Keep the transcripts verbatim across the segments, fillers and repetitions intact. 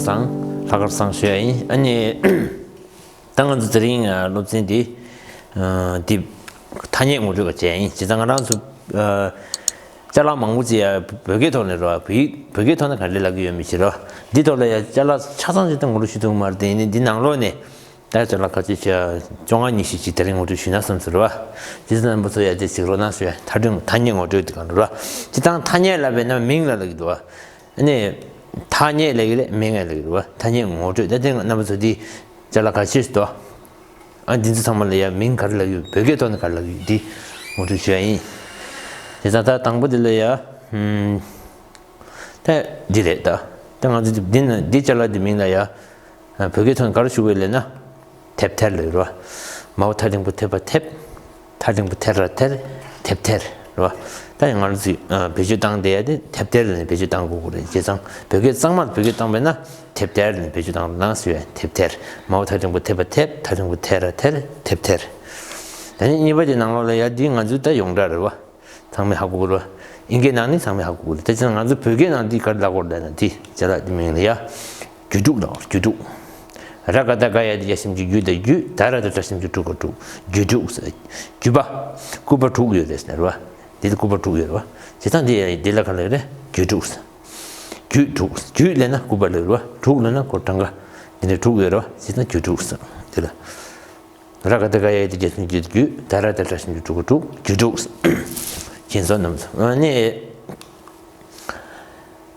བཟང་། ལྷག་དཀར་བཟང་ཞུ་ཡ་ཡིན། ཨ་ནི་ད་ང་ཚོ་དེ་རིང་སློབ་ཚན་འདི་འདི་ཐ་སྙད་ངོ་སྤྲོད་པ་བྱས་ཡིན། བྱས་ཙང་ང་རང་ཚོ་ཅ་ལག་མང་པོ་ཅིག་ཡ་བོད་སྐད་ཐོག་ནས་རོ། བོད་ཡིག་བོད་སྐད་ཐོག་ནས་ག་རེ་ལབ་ཀྱི་ཡོད་མེད་ཅིག་རོ། འདི་ཐོག་ལ་ཡ་ཅ་ལག་ཆ་ཚང་ཅིག་ད་ངོ་སྤྲོད་ཞུ་ཐུབ་མ་རེད་དེ། ཡིན་ནའི་འདི་ནང་ལོགས་ནས་ད་ཅ་ལག་ཁ་ཤས་ཅིག་བཅོ་ལྔ་ཉི་ཤུ་ཅིག་དེ་རིང་ངོ་སྤྲོད་ཞུས་ན་བསམ་སོང་རོ། བྱས་ཙང་རྣམ་པ་ཚོ་ཡ་དེ་གཟིགས་རོགས་གནང་ཞུ་ཡ། ཐ་སྙད་ཐ་སྙད་ངོ་སྤྲོད་དེ་ག་རེ་རོ། སྤྱིར་བཏང་ཐ་སྙད་ལབ་པས་ན་མིང་ལ་ལབ་ཀྱི་འདུག་བ། ཨ་ནི་ཐ་སྙད་ལབ་ཀྱི་རེད། མིང་ལ་ལབ་ཀྱི་རེད་བ། ཐ་སྙད་ངོ་སྤྲོད། ད་དེ་རྣམ་པ་ཚོ་འདི་ཅ་ལག་ཁ་ཤས་ཤིག་འདུག་ཨ་འདི་ཚོ་ཚང་མ་ལ་ཡ་མིང་ག་རེ་ལབ་ཀྱི་ཡོད། བོད་སྐད་ཐོག་ནས་ག་རེ་ལབ་ཀྱི་ཡོད། འདི་ངོ་སྤྲོད་ཞུ་ཡ་ཡིན། བྱས་ཙང་ད་དང་པོ་འདི་ལ་ཡ་ཨམ། ད་འདི་རེད་ད། ད་ང་ཚོ་འདི་ན་འདི་ཅ་ལག་འདི་མིང་ལ་ཡ། བོད་སྐད་ཐོག་ནས་ག་རེ་ཞུ་དགོས་ལབ་ན། དེབ་ཐེར་ལབ་རོ། མའོ་ཐ་འགྲེང་བུ་ཐེ་བ་ཐེབ། ཐ་འགྲེང་བུ་ཐེ་ར་ཐེར། དེབ་ཐེར་རོ། ད་ཡང་ང་ཚོས་བེད་སྤྱོད་བཏང་བསྡད་ཡ་དེ་དེབ་ཐེར་ལབ་ནས་བེད་སྤྱོད་བཏང་དགོས་ཀྱི་རེད། བྱས་ཙང་བོད་སྐད་གཙང་མ་བོད་སྐད་བཏང་བས་ན་དེབ་ཐེར་ལབ་ནས་བེད་སྤྱོད་བཏང་རོགས་གནང་ཟེར་བས། དེབ་ཐེར། མའོ་ཐ་འགྲེང་བུ་ཐེ་བ་ཐེབ། ཐ་འགྲེང་བུ་ཐེ་ར་ཐེར། དེབ་ཐེར། ད་ནི་གཉིས་པ་དེ་ནང་ལོགས་ལ་ཡ་འདི་ང་ཚོའི་ད་ཡོངས་གྲགས་རེད་བ། ཚང་མས་ཧ་གོ་གི་རེད། ཨིན་སྐད་ནང་ནི་ཚང་མས་ཧ་གོ་གི་རེད། དེ་ཕྱིར་ང་ཚོ་བོད་སྐད་ནང་འདི་ག་རེ་ལབ་དགོས་རེད་ལབ་ན། འདི་ཅ་ལག་འདི་མིང་ལ་ཡ་རྒྱུ་དྲུག་ལབ། རྒྱུ་དྲུག་ར་ག་བཏགས་རྒ་ཡ་བཏགས་རྒྱ་ཞབས་ཀྱུ་རྒྱུ། ད་རྒྱུ། ད་ར་བཏགས་ར་ཞབས་ཀྱུ་དྲུ་ག་དྲུག་རྒྱུ་དྲུག་ཟེར། རྒྱུ་པ་སྐུད་པ་དྲུག་ཡོད་རེད་ཟེར་བ། འདི་ལ་སྐུད་པ་དྲུག་ཡོད་རེད་བ། བྱས་ཙང་འདི་འདི་ལ་ག་ལབ་རེད། རྒྱུ་དྲུག་ཟེར། རྒྱུ་དྲུག་རྒྱུ་ལབ་ན་སྐུད་པ་ལབ་རེད་བ། དྲུག་ལབ་ན་ཁོ་གྲངས་ཀ་འདི་འདྲ་དྲུག་ཡོད་རེད་བ། བྱས་ཙང་རྒྱུ་དྲུག་ཟེར། འདི་ལ། ར་ག་བཏགས་རྒ་ཡ་བཏགས་རྒྱ་ཞབས་ཀྱུ་རྒྱུ། ད་ར་བཏགས་ར་ཞབས་ཀྱུ་དྲུ་ག་དྲུག་རྒྱུ་དྲུག་མཁྱེན་སོང་རྣམས་ཚོ། ཨ་ནི།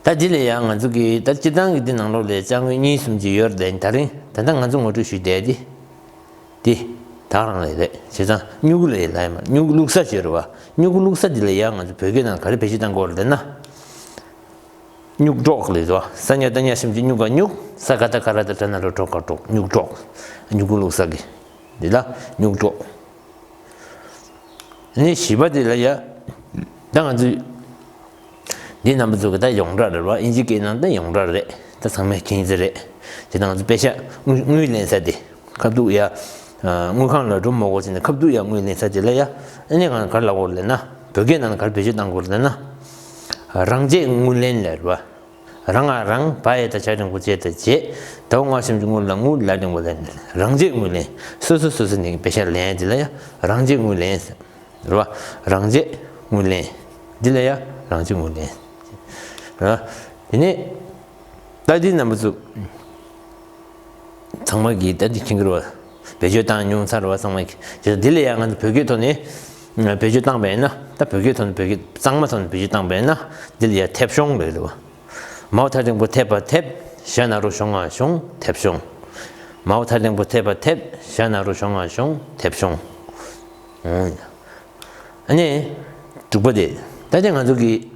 ད་འདི་ལ་ཡང་ང་ཚོ་གི་ད་སྤྱིར་བཏང་གི་འདི་ནང་ལོགས་ལ་ཅ་དངོས་གཉིས་གསུམ་ཅིག་ཡོད་རེད། ད་རིང་ད་ལྟ་ང་ཚོ་ངོ་སྤྲོད་ཞུས་བསྡད་འདི། འདི། ད་རང་ལ་རེད། བྱས་ཙང་སྨྱུ་གུ་ལ་ཡི་ལ་ཡི་མ། སྨྱུ་གུ་བླུགས་ས་ཅིག་ཡོད་རེད་བ། སྨྱུ་གུ་བླུགས་ས་འདི་ལ་ཡང་ང་ཚོ་བོད་སྐད་ནང་ག་རེ་བེད་སྤྱོད་བཏང་དགོས་རེད་ལབ་ན། སྨྱུག་སྒྲོག་ལབ་དུས། ས་ཉ་བཏགས་སྙ་ཞབས་ཀྱུ་སྨྱུ་ག་སྨྱུག་ས་ག་བཏགས་སྒ་ར་བཏགས་སྒྲ་ན་རོ་སྒྲོ་ག་སྒྲོག་སྨྱུག་སྒྲོག་སྨྱུ་གུ་བླུགས་ས་གི། འདི་ལ་སྨྱུག་སྒྲོག་ནི་བཞི་པ་འདི་ལ་ཡ། ད་ང་ཚོས་འདི་རྣམ་པ་ཚོ་གི་ད་ཡོངས་གྲགས་རེད་བ། ཨིན་ཇི་སྐད་ནང་ད་ཡོངས་གྲགས་རེད། ད་ཚང་མས་མཁྱེན་གྱི་རེད། དེ་ད་ང་ཚོ་པེ་ཤག་དངུལ་དངུལ་ལེན་ས་དེ། ཁ་ཐུག་ཡ། དངུལ་ཁང་ལ་འགྲོ་མ་དགོས་བྱས་ནས་ཁ་ཐུག་ཡ་དངུལ་ལེན་ས་དེ་ལ་ཡ། ཨ་ནི་ང་ག་རེ་ལབ་དགོས་ལབ་ན། བོད་སྐད་ནང་ལ་ག་རེ་བེད་སྤྱོད་བཏང་དགོས་ལབ་ན། རང་བྱས་དངུལ་ལེན་ལབ་རེད་བ། ར་ང་རང་། བ་ཡ་བཏགས་བྱ་འགྲེང་བུ་བྱེ་ད་བྱེད། ད་འོ་ང་ཞབས་ཀྱུ་ངུ་ལ་དངུལ། ལ་འགྲེང་བུ་ལེན། རང་བྱས་དངུལ་ལེན། སོ་སོ་སོ་སོ་ནས་པེ་ཤག་ལེན་ཡ་དེ་ལ་ཡ་རང་བྱས་དངུལ་ལེན་ཟེར། རེད་བ། རང་བྱས་དངུལ་ལེན། འདི་ལ་ཡ་རང་བྱས་དངུལ་ལེན། རེད་བ། དེ་ནས་ད་འདི་རྣམ་པ་ཚོ་ཚང་མ་གིས་ད་འདི་མཁྱེན་གྱི་རེད་བ། བེད་སྤྱོད་བཏང་མྱོང་ཚར་བ་ཚང་མ་གིས། དེ་འདི་ལ་ཡ་ང་ཚོ་བོད་སྐད་ཐོག་ནས་བེད་སྤྱོད་བཏང་བས་ན། ད་བོད་སྐད་ཐོག་ནས་བོད་སྐད་གཙང་མ་ཐོག་ནས་བེད་སྤྱོད་བཏང་བས་ན་འདི་ལ་ཡ་ཐེབ་གཞོང་ལབ་རེད་བ། མའོ་ཐ་འགྲེང་བུ་ཐེ་བ་ཐེབ། ཞ་ན་རོ་ཞོ་ང་གཞོང་། ཐེབ་གཞོང་། མའོ་ཐ་འགྲེང་བུ་ཐེ་བ་ཐེབ། ཞ་ན་རོ་ཞོ་ང་གཞོང་། ཐེབ་གཞོང་། ཨ་ནི། དྲུག་པ་དེ། ད་དེ་ང་ཚོ་གི་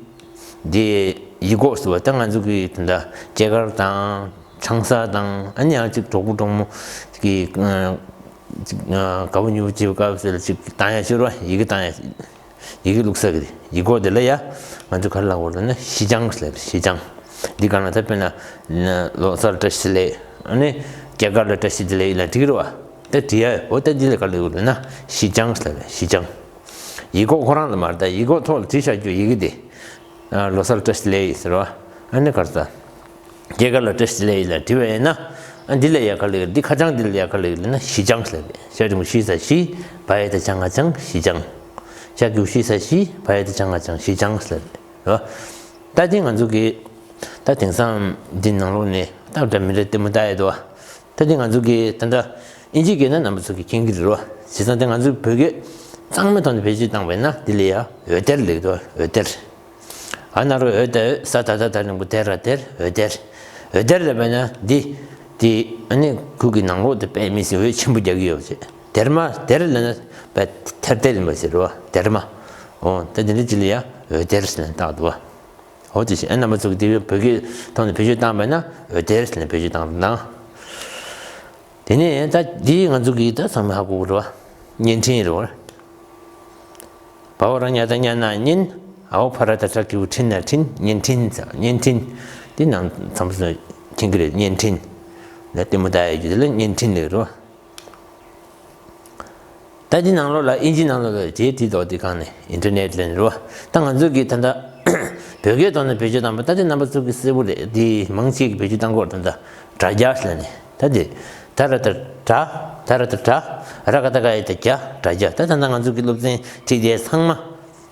འདི་ཡིག་མགོ་ཟེར་བ། ད་ང་ཚོ་གི་ད་ལྟ་སྐྱེས་སྐར་དང་ཆང་ས་དང་། ཨ་ནི་ཡང་གཅིག་གྲོགས་པོ་གྲོགས་མོ་གི་ཨ་ཅིག་ཨ་དགའ་པོ་ཉེ་པོ་བྱེད་པའི་སྐབས་སུ་ལ་ཅིག་བཏང་ཡ་ཤོར་བ། ཡི་གེ་བཏང་ཡ། ཡི་གེ་བླུགས་ས་གི་ཡིག་མགོ་དེ་ལ་ཡ། ང་ཚོ་ག་རེ་ལབ་དགོས་ལབ་ན་ཤི་ཅང་ཟེར་ལབ་རེད། ཤི་ཅང་། འདི་ག་ན་ད་དཔེར་ན་ལོ་གསར་བཀྲ་ཤིས་བདེ་ལེགས། ཨ་ནི་སྐྱེས་སྐར་ལ་བཀྲ་ཤིས་བདེ་ལེགས་ལབ་བྲིས་ཀྱི་རེད་བ། ད་བྲིས་ཡ། འོ་ད་འདི་ལ་ག་རེ་ལབ་དགོས་ལབ་ན་ཤི་ཅང་ཟེར་ལབ་རེད། ཤི་ཅང་། ཡིག་མགོ་ཁོ་རང་ལ་མ་རེད། ད་ཡིག་མགོ་ཐོག་ལ་བྲིས་བཞག་རྒྱུ་ཡི་གེ་དེ། ཨ་ལོ་གསར་བཀྲ་ཤིས་བདེ་ལེགས་ཟེར་བ། ཨ་ནི་ག་རེ་ཟེར། སྐྱེས་སྐར་ལ་བཀྲ་ཤིས་བདེ་ལེགས་ལབ་བྲིས་པ་ཡིན་ན། ཨ་འདི་ལ་ཡ་ག་རེ་ལབ། འདི་ཁ་བྱང་འདི་ལ་ཡ་ག་རེ་ལབ་ན་ཤི་ཅང་ཟེར་ལབ་རེད། ཤ་འགྲེང་བུ་ཤི་ས་ཤི། བ་ཡ་བཏགས་བྱ་ང་བྱང་། ཤི་ཅང་། ཤ་གི་གུ་ཤི་ས་ཤི། བ་ཡ་བཏགས་བྱ་ང་བྱང་། ཤི་ཅང་ཟེར་ལབ་རེད། ད་དེ་ང་ཚོ་གི་ད་དེང་སང་འདི་ནང་ལོགས་ནས་ད་འདྲ་མི་འདྲ་ལྟད་མོ་ལྟ་ཡ་འདུག་བ། ད་དེ་ང་ཚོ་གི་ད་ལྟ་ཨིན་ཇི་སྐད་ན་རྣམ་པ་ཚོ་གི་མཁྱེན་གྱི་རེད་བ། བྱས་ཙང་དེ་ང་ཚོ་བོད་སྐད་གཙང་མའི་ཐོག་ནས་བེད་སྤྱོད་བཏང་བས་ན་འདི་ལ་ཡ་འོད་སྡེར་ལབ་འདུག་བ། འོད་སྡེར། ཨ་ན་རོ་འོ་ད་འོད། ས་ད་བཏགས་སྡ་འགྲེང་བུ་སྡེ་ར་སྡེར། འོད་སྡེར། འོད་སྡེར་ལབ་པས་ན་འདི། འདི་ཨ་ནི་ཁུག་གི་ནང་ལོགས་དེ་དཔེ་མི་སྲིད་འོད་ཆེན་པོ་རྒྱག་གི་ཡོད་ཅེས། སྡེར་མ། སྡེར་ལབ་ན་དཔེ་ཐེར་སྡེར་ཡིན་པ་ཟེར་བ། སྡེར་མ། འོ་ད་འདི་འདྲ་ཅིག་ལ་ཡ་འོད་སྡེར་ཟེར་ནས་བཏགས་འདུག་བ། འོ་དེ་བཞིན་ཨ་རྣམ་པ་ཚོ་གི་དེ་བོད་སྐད་ཐོག་ནས་བེད་སྤྱོད་བཏང་བས་ན་འོད་སྡེར་ཟེར་ནས་བེད་སྤྱོད་བཏང་འདུག་ན། དེ་ནས་ད་འདི་ང་ཚོ་གིས་ད་ཚང་མས་ཧ་གོ་གི་རེད་བ། བརྙན་འཕྲིན་རེད་བ། བ་འོག་ར་ཉ་བཏགས་བརྙ་ན་བརྙན། འ་འོག་ཕ་ར་བཏགས་ཕྲ་གི་གུ་འཕྲིན་ན་འཕྲིན། བརྙན་འཕྲིན་ཟེར། བརྙན་འཕྲིན། འདི་ནང་ཚང་མ་མཁྱེན་གྱི་རེད། བརྙན་འཕྲིན་ལ་ལྟད་མོ་ལྟ་ཡ་རྒྱུ་དེ་ལ་བརྙན་འཕྲིན་ལབ་རེད་བ། ད་འདི་ནང་ལོགས་ལ་ཨིན་ཇི་ནང་ལོགས་ལ་དེ་དེ་དོག་དེ་གང་ནས་ཨིན་ཊར་ནེཊ་ལབ་ནས་རེད་བ། ད་ང་ཚོ་གིས་ད་ལྟ་ བོད་སྐད་ཐོག་ནས་བེད་སྤྱོད་བཏང་བ། ད་དེ་རྣམ་པ་ཚོ་གི་གསལ་པོ་རེད། དེ་མང་ཆེ་གི་བེད་སྤྱོད་བཏང་གི་ཡོད་རེད། ད་དྲ་རྒྱ་ཟེར་ནས། ད་དེ་ད་ར་ད་དྲ། ད་ར་ད་དྲ། ར་ག་ད་ག་ཡ་ད་རྒྱ། དྲ་རྒྱ། ད་ད་ལྟ་ང་ཚོ་གི་སློབ་ཚན་ཁྲིད་དེ་ཚང་མ་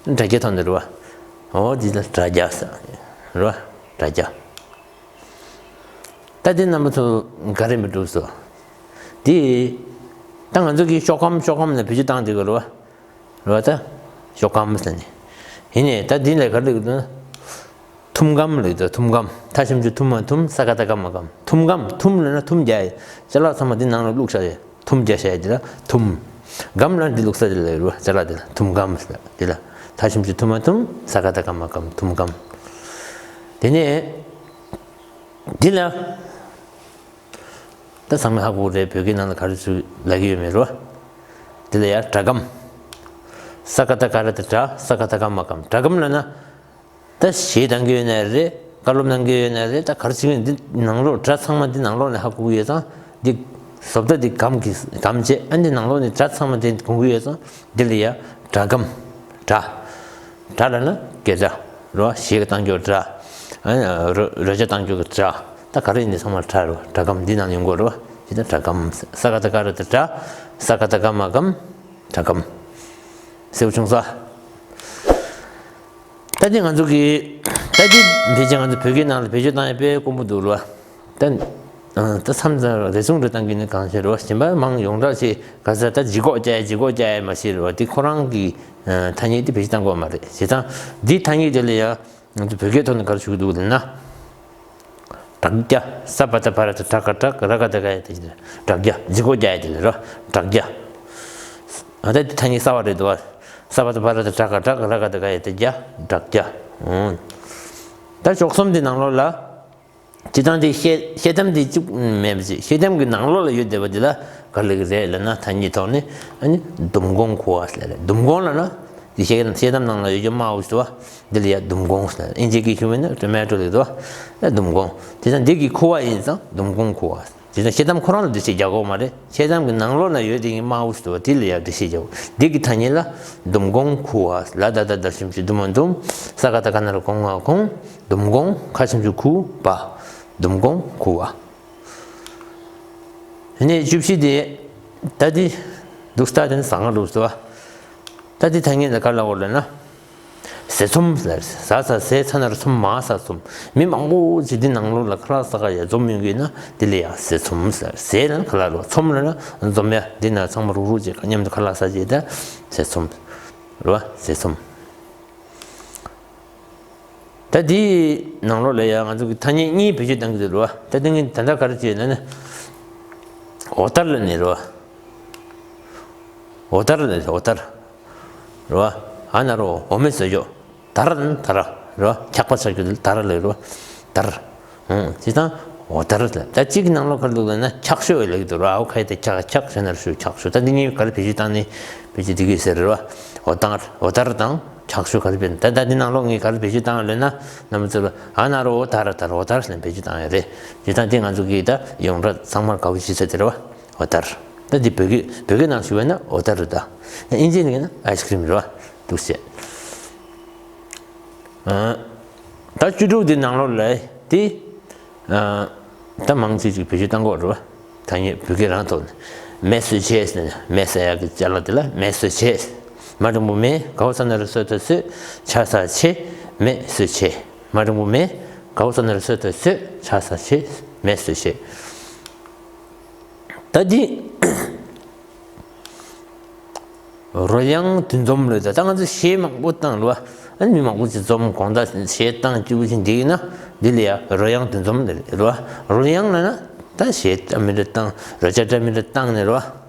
དྲ་རྒྱའི་ཐོག་ནས་རེད་བ། འོ་དེ་ལ་དྲ་རྒྱ་ཟེར་རེད་བ། དྲ་རྒྱ། ད་དེ་རྣམ་པ་ཚོ་ག་རེ་མི་འགྲུབ་སོ། དེ་ད་ང་ཚོ་གི་ཤོག་སྒམ། ཤོག་སྒམ་ལ་བེད་སྤྱོད་བཏང་དེ་ག་རེད་བ། རེད་བ། ད་ཤོག་སྒམ་ཟེར་ནས། ཡིན་ནའི་ད་འདི་ལ་ག་རེ་ལབ་ཀྱི་འདུག་ན། ཐུམ་སྒམ་ལབ་ཀྱི་འདུག་ཐུམ་སྒམ། ཐ་ཞབས་ཀྱུ་ཐུ་མ་ཐུམ། ས་ཀ་བཏགས་སྒ་མ་སྒམ། ཐུམ་སྒམ། ཐུམ་ལབ་ན་ཐུམ་རྒྱག་ཡ། ཅ་ལག་ཚང་མ་འདི་ནང་ལ་བླུགས་བཞག་ཡ། ཐུམ་རྒྱག་བཞག་ཡ་འདི་ལ་ཐུམ། སྒམ་ལབ་ན་འདི་བླུགས་ས་འདི་ལ་རེད་བ། ཅ་ལག་འདི་ལ་ཐུམ་སྒམ་ཟེར། འདི་ལ་ཐ་ཞབས་ཀྱུ་ཐུ་མ་ཐུམ། ས་ཀ་བཏགས་སྒ་མ་སྒམ། ཐུམ་སྒམ། དེ་ནས་འདི་ལ། ད་ཚང་མས་ཧ་གོ་གི་རེད། བོད་སྐད་ནང་ལ་ག་རེ་ཚུར་ལབ་ཀྱི་ཡོད་མེད་རོ། དེ་ལ་ཡ་སྒྲ་སྒམ། ས་ཀ་བཏགས་སྒ་ར་བཏགས་སྒྲ། ས་ཀ་བཏགས་སྒ་མ་སྒམ། སྒྲ་སྒམ་ལབ་ན། ད་གཞས་བཏང་གི་ཡོད་ན་རེད། བཀའ་སློབ་གནང་གི་ཡོད་ན་རེད། ད་ག་རེ་བྱེད་ཀྱི་ཡོད་ན། འདི་ནང་ལོགས་སྒྲ་ཚང་མ་འདི་ནང་ལོགས་ནས་ཧ་གོ་གི་ཡོད་ཙང་། འདི་བཟོ་ལྟ་འདི་སྒམ་གྱིས་སྒམ་བྱས། ཨ་འདི་ནང་ལོགས་ནས་སྒྲ་ཚང་མ་འདི་གོ་གི་ཡོད་ཙང་། འདི་ལ་ཡ་སྒྲ་སྒམ། སྒྲ། སྒྲ་ལབ་ན་སྐད་སྒྲ་རོ། གཞས་བཏང་རྒྱུ་སྒྲ། ཨ་རོ་རོལ་ཆ་བཏང་རྒྱུ་གི་སྒྲ། ད་ག་རེ་ཡིན་ནའི་ཚང་མ་སྒྲ་རོ། སྒྲ་སྒམ་འདི་ནང་ཡོང་གི་རོ། ཇི་ལྟར་སྒྲ་སྒམ། ས་ཀ་བཏགས་སྒ་ར་བཏགས་སྒྲ། ས་ཀ་བཏགས་སྒ་མ་སྒམ། སྒྲ་སྒམ། གསལ་པོ་བྱུང་ས། ད་དེ་ང་ཚོ་གི་ད་དེ་ཕལ་ཆེར་ང་ཚོ་བོད་སྐད་ནང་ལ་བེད་སྤྱོད་བཏང་ཡ་དཔེ་དཀོན་པོ་འདུག་རོ། ད་ད་མཚམས་མཚམས་རེ་ཟུང་རེ་བཏང་གི་ནི་གང་ཤེས་རོ། གཞན་པ་མང་ཡོངས་གྲགས་ཤིག་ག་ས་ད་ལྗིད་ཁོག་རྒྱག་ཡ། ལྗིད་ཁོག་རྒྱག་ཡ་མ་ཤེས་རོ། དེ་ཁོ་རང་གི་ཐ་སྙད་དེ་བེད་སྤྱོད་བཏང་དགོས་མ་རེད། བྱས་ཙང་འདི་ཐ་སྙད་དེ་ལ་ཡ་ང་ཚོ་བོད་སྐད་ཐོག་ནས་ག་རེ་ཞུ་གི་འདུག་ལབ་ན། སྦྲགས་རྒྱ། ས་བ་ད་བ་ར་ད་སྦྲགས་སྒ་སྦྲག། ར་ག་བཏགས་སྒ་ཡ་ད་རྒྱ། སྦྲགས་རྒྱ། ལྗིད་ཁོག་རྒྱག་ཡ་དེ་ལ་རོ། སྦྲགས་རྒྱ། ཨ་ད་དེ་ཐ་སྙད་གསར་བ་རེད་འདུག་བ། ས་བ་ད་བ་ར་ད་སྦྲགས་སྒ་སྦྲག། ར་ག་བཏགས་སྒ་ཡ་ད་རྒྱ། སྦྲགས་རྒྱ། ཨོ། ད་བཅུ་གསུམ་དེ་ནང་ལོགས་ལ། སྤྱིར་བཏང་དེ་ཤེལ་ཤེལ་དམ་དེ་གཅིག་མེད་པ་ཅིག་ཤེལ་དམ་གྱི་ནང་ལོགས་ལ་ཡོད་བསྡད་པ་དེ་ལ་ག་རེ་ལབ་ཀྱི་རེད་ལབ་ན། ཐ་སྙད་ཐོག་ནས་ཨ་ནི་ཟླུམ་སྒོང་ཁུ་བ་ཟེར་རེད། ཟླུམ་སྒོང་ལབ་ན། དེ་ཤེལ་ཤེལ་དམ་ནང་ལ་ཡོད་རྒྱུ་དམར་པོ་ཞིག་འདུག་བ། འདི་ལ་ཡ་ཟླུམ་སྒོང་ཟེར། ཨིན་ཇི་སྐད་ཤོད་པ་ཡིན་ན་ཊོ་མེ་ཊོ་ལབ་འདུག་བ། ཟླུམ་སྒོང་། དེ་ཙང་འདི་གི་ཁུ་བ་ཡིན་ཙང་ཟླུམ་སྒོང་ཁུ་བ། དེ་ཙང་ཤེལ་དམ་ཁོ་རང་ལ་འགྲེལ་བཤད་རྒྱག་དགོས་མ་རེད། ཤེལ་དམ་གྱི་ནང་ལོགས་ན་ཡོད་དེ་གི་དམར་པོ་ཞིག་འདུག་བ། དེ་ལ་ཡ་འགྲེལ་བཤད་རྒྱག་དགོས། འདི་གི་ཐ་སྙད་ལ་ཟླུམ་སྒོང་ཁུ་བ། ལ་ད་བཏགས་ལྡ་ཞབས་ཀྱུ་ལྡུ་མ་ལྡུམ། ས་ག་བཏགས་སྒ་ན་རོ་སྒོ་ང་སྒོང་། ཟླུམ་སྒོང་། ཁ་ཞབས་ཀྱུ་ཁུ། བ། ཟླུམ་སྒོང་ཁུ་བ། དེ་ནས་བཅུ་བཞི་དེ། ད་དེ་འདུག་སྟ་དེ་ནི་ཟ་ང་འདུག་སྟ། ད་དེ་ཐ་སྙད་ལ་ག་རེ་ལབ་དགོས་ལབ་ན། ཟས་ཚོམས་ལབ། ཟ་ས་ཟས། ཚ་ན་རོ་ཚོམས། མ་ཟ་ཚོམས། མི་མང་པོ་ཅིག་འདི་ནང་ལོགས་ལ་ཁ་ལག་ཟ་ག་ཡ་འཛོམས་ཡོང་གི་ན་དེ་ལ་ཡ་ཟས་ཚོམས་ལབ། ཟས་ལབ་ན་ཁ་ལག་རོ། ཚོམས་ལབ་ན་འཛོམས་ཡ། འདི་ན་ཚང་མ་རུག་རུག་ཅིག་མཉམ་དུ་ཁ་ལག་ཟ་ཅིག་ད་ཟས་ཚོམས་རོ། ཟས་ཚོམས། ད་དེའི་ནང་ལོགས་ལ་ཡང་ང་ཚོ་གི་ཐ་སྙད་གཉིས་བེད་སྤྱོད་གཏང་གི་འདུག་རོ། ད་དེ་ངས་ད་ལྟ་ག་རེ་བྱས་ན་ནི། འོ་ཏར་ལབ་ནི་རོ། འོ་ཏར་ལབ་ནི་འོ་ཏར་རོ། ཨ་ན་རོ་འོ་མེ་ཟ་རྒྱུ། དར་ནི་དར་རོ། འཁྱག་པ་ཟ་རྒྱུ་དེ་དར་ལབ་རོ། དར། ཨང་། དེ་དང་འོ་ཏར་ལབ། ད་གཅིག་གི་ནང་ལོགས་ག་རེ་འདུག་ལབ་ན་འཁྱག་ཤོ་ལབ་ཀྱི་འདུག་རོ། ཨའོ་ཁ་ཡི་ད་འཁྱག་འཁྱག་ཟེར་ན་རོ་ཤོ་འཁྱག་ཤོ། ད་འདི་གཉིས་ག་རེ་བེད་སྤྱོད་བཏང་ནི་བེད་སྤྱོད་འདི་གི་ཟེར་རོ། འོ་ཏར། འོ་ཏར་དང་། འཁྱག་ཤོ་ག་རེ་བྱས་ན། ད་ད་འདི་ནང་ལོགས་ངས་ག་རེ་བེད་སྤྱོད་བཏང་ཡོད་ལབ་ན། རྣམ་པ་ཚོ་ལ་ཨ་ན་རོ་འོ་ད་ར་ད་ར་འོ་ད་ར་ཟེར་ནས་བེད་སྤྱོད་བཏང་ཡོད་རེད། དེ་དང་དེ་ང་ཚོ་གིས་ད་ཡོངས་གྲགས་ཚང་མར་དགའ་པོ་བྱེད་ས་དེ་རེད་བ། འོ་ད་ར། ད་འདི་བོད་སྐད་བོད་སྐད་ནང་ཞུ་བས་ན་འོ་ད་ར་ད། ཨིན་ཇི་ནས་ན་ཨའི་སི་ཀི་རིམ་རེད་བ། འདུག་སེ། ཨ། ད་བཅུ་དྲུག་འདི་ནང་ལོགས་ལ་དེ། ཨ། ད་མང་ཆེ་ཅིག་བེད་སྤྱོད་བཏང་གི་ཡོད་རེད་བ། ཐ་སྙད་བོད་སྐད་རང་ཐོག་ནས། མེ་གསོད་བྱེད་ཟེར་ནས། མེ་ཟ་ཡག་གི་ཅ་ལག་དེ་ལ་མེ་གསོད་བྱེད། མ་འགྲེང་བུ་མེ། གའོ་ས་ན་རོ་སོ་ད་གསོད། ཆ་ས་བྱེད། མེ་གསོད་བྱེད། མ་འགྲེང་བུ་མེ། གའོ་ས་ན་རོ་སོ་ད་གསོད། ཆ་ས་བྱེད། མེ་གསོད་བྱེད། ད་འདི། རོལ་དབྱངས་འདུ་འཛོམས་ལབ་ད། ད་ང་ཚོ་གཞས་མང་པོ་བཏང་རེད་བ། ཨ་ནི་མི་མང་པོ་ཅིག་འཛོམས། དགོང་དག་གཞས་བཏང་སྐྱིད་པོ་ཞིག་འདི་ཡིན་ན་འདི་ལ་ཡ་རོལ་དབྱངས་འདུ་འཛོམས་ལབ་རེད་བ། རོལ་དབྱངས་ལབ་ན་ད་གཞས་འདྲ་མི་འདྲ་བཏང་། རོལ་ཆ་འདྲ་མི་འདྲ་བཏང་ནས་རེད་བ།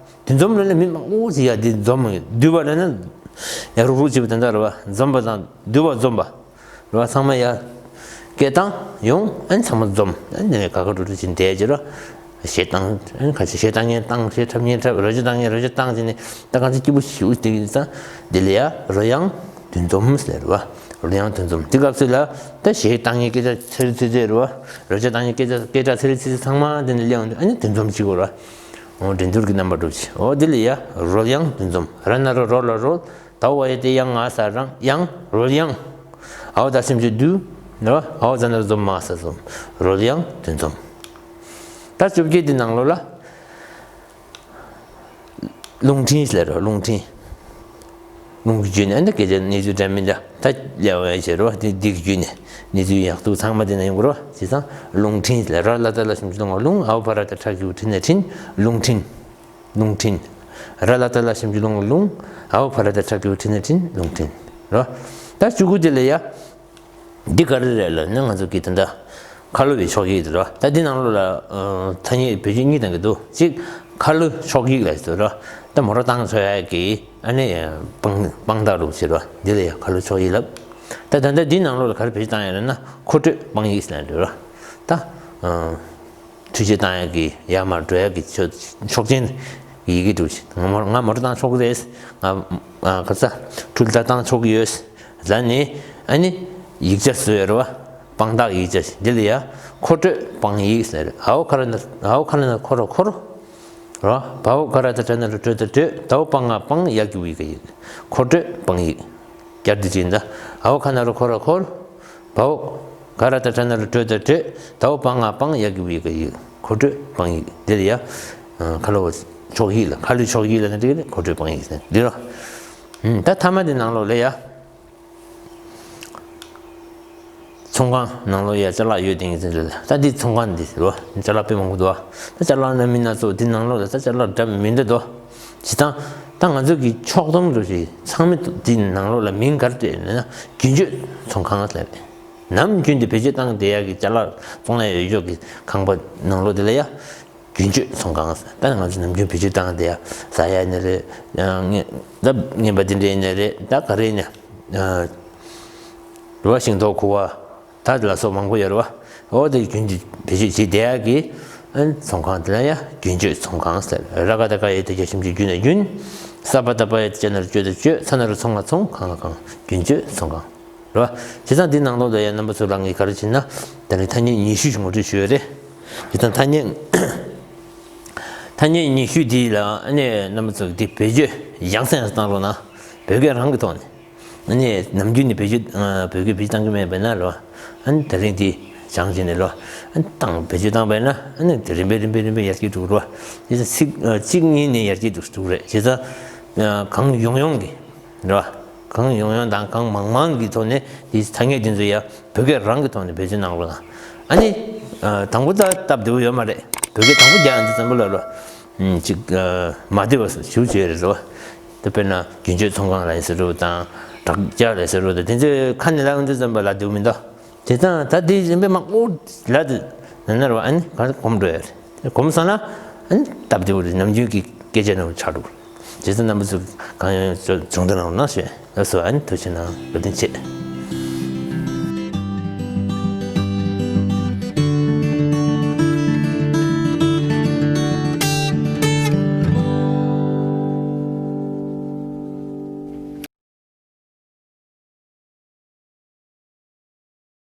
འདུ་འཛོམས་ལབ་ན་མི་མང་པོ་ཅིག་ཡ་འདི་འཛོམས། འདུས་པ་ལབ་ན་ཡ་རུག་རུག་བྱེད་པ་དེ་འདྲ་རེད་བ། འཛོམས་པ་དང་འདུས་པ་འཛོམས་པ། རེད་བ། ཚང་མ་ཡ་སྐད་བཏང་ཡོང་། ཨ་ནི་ཚང་མ་འཛོམས། ཨ་ནི་དེ་ནས་དགའ་དགའ་སྤྲོ་སྤྲོ་ཅིག་བསྡད་ཀྱི་རེད། གཞས་བཏང་། ཨ་ནི་ཁ་ཤས་གཞས་བཏང་མཁན་བཏང་། གཞས་འཁྲབ་མཁན་འཁྲབ། རོལ་ཆ་བཏང་མཁན་རོལ་ཆ་བཏང་བྱས་ནས་ད་གང་ཚེ་སྐྱིད་པོ་ཞིག་བསྡད་ཀྱི་ཡིན་ཙང་། འདི་ལ་ཡ་རོལ་དབྱངས་འདུ་འཛོམས་ཟེར་རེད་བ། རོལ་དབྱངས་འདུ་འཛོམས། དེ་སྐབས་སུ་ལ་ད་གཞས་བཏང་མཁན་སྐད་ཆ་ཚེ་རིང་ཚེ་རྩེ་རེད་བ། རོལ་ཆ་བཏང་མཁན་སྐད་ཆ་སྐད་གྲགས་ཚེ་རིང་ཚེ་རྩེ་ཚང་མ་དེ་ནས་སླེབས་ཡོང་དུས་ཨ་ནི་འདུ་འཛོམས་བྱེད་དགོས་རེད་བ། འོ་འགྲན་བསྡུར་གྱི་རྣམ་པ་འགྲུབ་བྱེད། འོ་འདི་ལ་ཡ་རོལ་དབྱངས་འདུ་འཛོམས། ར་ན་རོ་རོ་ལ་རོལ། ད་འོ་ཡ་དེ་དབྱངས། ང་ས་དབྱངས། རོལ་དབྱངས། འོ་ད་སེམས་ཅན་བསྡུས། རོ། འོ་ཟ་ན་རོ་འཛོམས་མ་ཟ་འཛོམས། རོལ་དབྱངས་དོན་འཛོམས། ད་བཅོ་བརྒྱད་དེ་ནང་ལོགས་ལ། རླུང་འཕྲིན་ཟེར་རོ། རླུང་འཕྲིན། རླུང་གི་བརྒྱུད་ནས་ཨ་ནི་སྐད་ཆ་གནས་ཚུལ་འདྲ་མིན་འདྲ་ད་ལབ་ཡ་བྱེད་རོ། དེ་འདི་གི་བརྒྱུད་ནས་གནས་ཚུལ་ཡག་སྡུག་ཚང་མ་དེ་ན་ཡོང་གི་རོ། བྱས་ཙང་རླུང་འཕྲིན་ཟེར་རོ། ལ་ད་ལ་ཞབས་ཀྱུ་ལུ་ང་ལུང་། འོ་ཕ་ར་ད་ཁྲ་གི་གུ་འཕྲི་ན་འཕྲིན། རླུང་འཕྲིན། རླུང་འཕྲིན། ར་ལ་ད་ལ་ཞབས་ཀྱུ་ལུ་ང་ལུང་། འོ་ཕ་ར་ད་ཁྲ་གི་གུ་འཕྲི་ན་འཕྲིན། རླུང་འཕྲིན། རོ། ད་བཅུ་དགུ་དེ་ལ་ཡ། འདི་ག་རེ་རེད་ལབ་ན། ང་ཚོ་གི་ད་ལྟ་ཁ་ལོ་བའི་ཕྱོགས་ཡིག་དེ་རོ། ད་འདི་ནང་ལོགས་ལ་ཨ་ཐ་སྙད་བེད་སྤྱོད་གཉིས་གཏང་གི་འདུག་གཅིག་ཁ་ལོ་ཕྱོགས་ཡིག་ལབ་ཡ་ཟེར་རོ། ད་མོ་ཊ་བཏང་ཆོག་ཡ་གི་ཨ་ནི་དཔང་དཔང་རྟགས་རུ་ཟེར་རོ། འདི་ལ་ཡ་ཁ་ལོ་ཕྱོགས་ཡིག་ལབ། ད་ད་ལྟ་འདི་ནང་ལོགས་ལ་ག་རེ་བེད་སྤྱོད་བཏང་ཡ་རེད་ན། མཁོ་སྤྲོད་དཔང་ཡིག་ཟེར་ཡ་འདུག་རོ། ད་ཨ་འཕྲུལ་ཆས་བཏང་ཡག་གི་ཡར་མར་འགྲོ་ཡག་གི་ཆོག་ཆོག་མཆན་ཡི་གེ་འདྲ་པོ་ཞིག་ང་མོ་ང་མོ་ཊ་བཏང་ཆོག་གི་རེད། ང་ཨ་ག་ས་འཕྲུལ་རྟ་བཏང་ཆོག་གི་ཡོད་ལབ་ནས། ཨ་ནི་ཡིག་ཆ་བཟོས་ཡོད་རེད་བ། དཔང་རྟགས་ཡིག་ཆ་ཞིག་འདི་ལ་ཡ་མཁོ་སྤྲོད་དཔང་ཡིག་ཟེར། འའོ་ཁ་ར་ན་འའོ་ཁ་ན་ན་ཁོ་རོ་ཁོ་རོ། རོ། བའོ་ག་ར་ད་གྲ་ན་རོ་གྲོ་ད་གྲོད། དའོ་དཔང་ང་དཔང་ཡ་གི་གུ་ཡི་ག་ཡི། མཁོ་སྤྲོད་དཔང་ཡིག་བསྐྱར་ཟློས་ཅིག་ཡིན་ད། འའོ་ཁ་ན་རོ་ཁོ་ར་ཁོར། བའོ་ག་ར་ད་གྲ་ན་རོ་གྲོ་ད་གྲོད། དའོ་དཔང་ང་དཔང་ཡ་གི་གུ་ཡི་ག་ཡི། མཁོ་སྤྲོད་དཔང་ཡིག་འདི་ལ་ཡ། ཁ་ལོ་ཕྱོགས་ཡིག་ལ། ཁ་ལོ་ཕྱོགས་ཡིག་ལ་ན་འདི་ལ་མཁོ་སྤྲོད་དཔང་ཡིག་ཟེར་འདི་རོ། ད་མཐའ་མ་འདི་ནང་ལོགས་ལ་ཡ། ཚོང་ཁང་ནང་ལོགས་ཡ་ཅ་ལག་ཡོད་དེ་ཡིན་ཟེར་ལ། ད་འདི་ཚོང་ཁང་འདི་ཟེར་བ། ཅ་ལག་དཔེ་མང་པོ་འདུག་བ། ད་ཅ་ལག་སྣ་མིན་སྣ་ཚོགས་འདི་ནང་ལོགས་ལ་ད་ཅ་ལག་འདྲ་མི་འདྲ་འདུག་བྱས་ཙང་ད་ང་ཚོ་གི་ཕྱོགས་བསྡོམས་འདྲ་ཞིག་ཚང་མ་འདི་ནང་ལོགས་ལ་མིང་ག་རེ་བཏགས་ན་རྒྱུན་སྤྱོད་ཚོང་ཁང་ཟེར། ནམ་རྒྱུན་དུ་བེད་སྤྱོད་བཏང་བསྡད་ཡག་གི་ཅ་ལག་བཙོང་ཡ་ཡོད་ཅོག་གི་ཁང་པ་ནང་ལོགས་དེ་ལ་ཡ། རྒྱུན་སྤྱོད་ཚོང་ཁང་ཟེར། ད་ང་ཚོ་ནམ་རྒྱུན་བེད་སྤྱོད་བཏང་བསྡད་ཡ་ཟ་ཡ་ཡིན་ན་རེད། ཨ་ངན་ད་ངན་པ་དེ་འདྲ་ཡིན་ན་རེད། ད་ག་རེ་ཡིན་ན། ཨ་རེད་བ། ཤིང་ཏོག་ཁུ་བ་ད་ལ་སོགས་མང་པོ་ཡོད་རེད་བ། འོ་དེ་རྒྱུན་དུ་བེད་སྤྱོད་བྱེད་བསྡད་ཡ་གི་ཨ་ཚོང་ཁང་དེ་ལ་ཡ་རྒྱུན་སྤྱོད་ཚོང་ཁང་ཟེར། ར་ག་ད་ག་ཡ་ད་ག་ཞབས་ཀྱུ་རྒྱུ་ན་རྒྱུན། ས་པ་ད་པ་ཡ་ད་ཅ་ན་རོ་ཅོ་ད་ཅོད། ཚ་ན་རོ་ཚོ་ང་ཚོང་། ཁ་ང་ཁང་། རྒྱུན་སྤྱོད་ཚོང་ཁང་། རེད་བ། བྱས་ཙང་འདི་ནང་ལོགས་ལ་ཡང་རྣམ་པ་ཚོ་ལ་ངས་ག་རེ་བྱས་ན། ད་ནི་ཐ་སྙད་ཉི་ཤུ་ཞིག་ངོ་སྤྲོད་ཞུས་ཡོད་རེད། བྱས་ཙང་ཐ་སྙད། ཐ་སྙད་ཉི་ཤུ་འདི་ལ་ཨ་ནི་རྣམ་པ་ཚོ་འདི་བེད་སྤྱོད་ཡག་ས་ཡག་ས་བཏང་རོགས་གནང་། བོད་སྐད་རང་གི་ཐོག་ནས། ཨ་ནི་ནམ་རྒྱུན་ནས་བེད་སྤྱོད་ཨ་བོད་སྐད་བེད་སྤྱོད་བཏང་གི་མེད་པས་ན་རོ། ཨ་ནི་དེ་རིང་འདི་སྦྱངས་བྱས་ནས་རོ། ཨ་ནི་བཏང་བེད་སྤྱོད་བཏང་པས་ན་ཨ་ནི་དེ་རིམ་པས་རིམ་པས་རིམ་པས་ཡར་རྒྱས་འགྲོ་གི་རོ། བྱས་ཙང་ཚིག་ཨ་གཅིག་གཉིས་ནས་ཡར་རྒྱས་འགྲོ་གི་རེད། བྱས་ཙང་ཨ་གང་ཡོང་ཡོང་གི་རོ། གང་ཡོང་ཡོང་དང་གང་མང་མང་གི་ཐོག་ནས་དེའི་ཐ་སྙད་དེ་ཚོ་ཡང་བོད་སྐད་རང་གི་ཐོག་ནས་བེད་སྤྱོད་གནང་རོགས་གནང་། ཨ་ནི། ཨ་དང་པོ་ད་སྟབས་བདེ་པོ་ཡོད་མ་རེད། བོད་སྐད་དང་པོ་རྒྱག་ཡོང་དུས་ཙམ་པ་ལ་རོ། ཨམ་ཅིག་ཨ་མ་བདེ་བ་སོགས་ཞེ་པོ་ཅིག་ཡོད་རེད་རོ། ད་དཔེར་ན་རྒྱུན་སྤྱོད་ཚོང་ཁང་ལབ་ཡ་ཟེར་རོ་དང་། དྲ་རྒྱ་ལབ་ཡ་ཟེར་རོ་དང་། དེ་ཚོ་ཁ་ནས་ལབ་ཡོང་དུས་ཙམ་པ་ལ་བདེ་པོ་མི་འདུག་བྱས་ཙང་ད་དེ་རིམ་པས་མ་འོ་ལ་དེ་ན་ན་རོ། ཨ་ནི་ག་གོམས་འགྲོ་ཡ་རེད། གོམས་སོང་ན་ཨ་ནི་སྟབས་བདེ་པོ་རེད། ནམ་རྒྱུན་གྱི་སྐད་ཆ་ནང་ཆགས་འགྲོ། བྱས་ཙང་རྣམ་པ་ཚོ་གང་ཡོང་ཡོང་སྦྱོང་བརྡར་གནང་རོགས་གནང་ཞེས་ལགས་སོ། ཨ་ནི་ཐུགས་རྗེ་གནང་། བཀའ་དྲིན་ཆེ།